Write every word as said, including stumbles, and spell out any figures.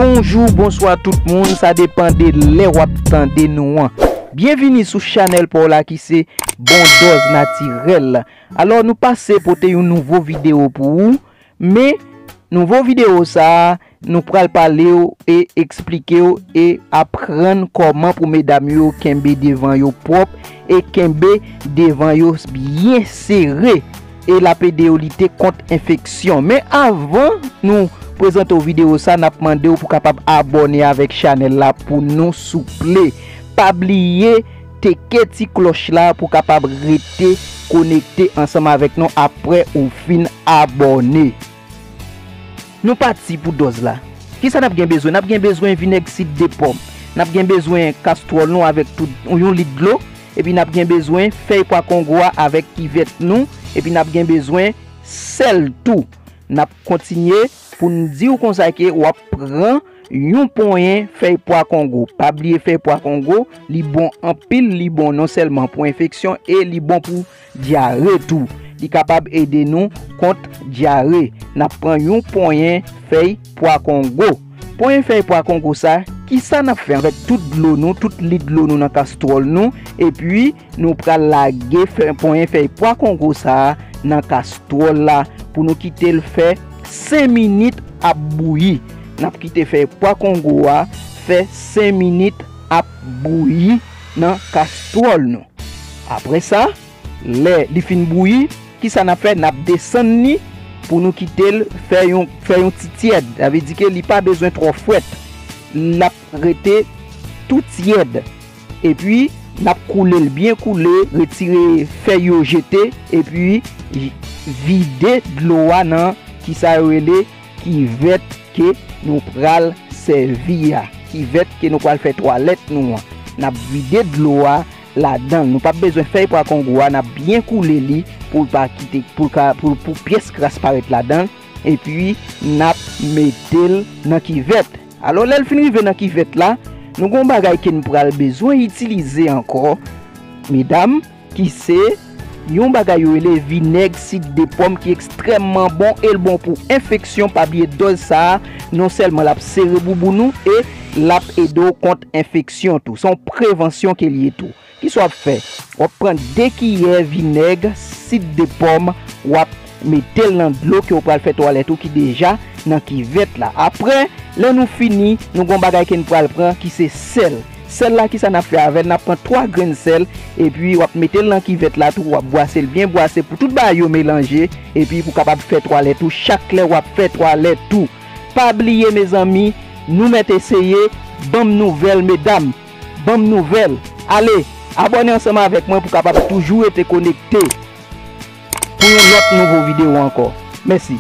Bonjou, bonswa tout moun, sa depann de lè w ap tande nou an. Byenvini sou chanèl pa w la ki se Bon Dòz Natirèl. Alò, nou pase pote yon nouvo videyo pou ou, men nouvo videyo sa a, nou pral pale w e eksplike w e aprann kòman pou medam yo kenbe devan yo pwòp e kenbe devan yo byen sere, e l ap ede yo lite kont enfeksyon. Men avan nou prezante w videyo sa, n ap mande w pou kapab abòne avèk chanèl la pou nou souple. Pa bliye teke ti klòch la pou kapab rete konekte ansanm avèk nou apre ou fin abòne. Nou pati pou dòz la. Kisa n ap gen bezwen? N ap gen bezwen vinèg sid de pòm. N ap gen bezwen kastwòl nou avèk tout yon lit dlo. Epi n ap gen bezwen fèy pwa kongo a avèk kivèt nou. Epi n ap gen bezwen sèl tou. N ap kontinye pou n di w konsa ke w ap pran yon ponyen fèy pwa kongo. Pa bliye fèy pwa kongo, li bon anpil, li bon non sèlman pou enfeksyon e li bon pou dyare tou. Li kapab ede nou kont dyare. N ap pran yon ponyen fèy pwa kongo. Ponyen fèy pwa kongo sa, kisa n ap fè avèk tout dlo nou, tout lit dlo nou nan kastwòl nou, epi nou pral lage fè, ponyen fèy pwa kongo sa a nan kastwòl la pou nou kite l fè senk minit ap bouyi. N ap kite fèy pwa kongo a fè senk minit ap bouyi nan kastwòl nou. Apre sa, lè li fin bouyi, kisa n ap fè? N ap desann li pou nou kite l fè yon, fè yon ti tyèd. Sa vle di ke li pa bezwen twò frèt. L ap rete tou tyèd. Epi, n ap koule l byen koule, retire fèy yo jete, epi vide dlo a nan kisa yo rele kivèt ke nou pral sèvi a. Kivèt ke nou pral fè twalèt nou an. N ap vide dlo a ladan l. Nou p ap bezwen fèy pwa kongo a, n ap byen koule li pou l pa kite, pou l ka, pou, pou pyès kras parèt ladan l. Epi, n ap mete l nan kivèt. Alò, lè l fin rive nan kivèt la, nou gen yon bagay ke n pral bezwen itilize ankò, medam, ki se yon bagay yo rele vinèg sid de pòm ki ekstrèmman bon e l bon pou enfeksyon. Pa bliye dòz sa a, non sèlman l ap sere bouboun ou e l ap ede w kont enfeksyon tou. Se yon prevansyon ke l ye tou. Kisa w ap fè? W ap pran de kiyè vinèg sid de pòm, w ap mete l nan dlo ke w pral fè twalèt ou ki deja nan kivèt la. Apre, lè nou fini, nou gen yon bagay ke n pral pran ki se sèl. Sèl la, kisa n ap fè avè l? N ap pran twa grenn sèl, epi w ap mete l nan kivèt la tou, w ap bwase l byen bwase pou tout bagay yo melanje, epi pou kapab fè twalèt ou chak lè w ap fè twalèt ou. Pa bliye, mezanmi, nou mèt eseye, ban m nouvèl, medam. Ban m nouvèl. Ale, abòne ansanm avèk mwen pou kapab toujou rete konekte pou yon lòt nouvo videyo ankò. Mèsi.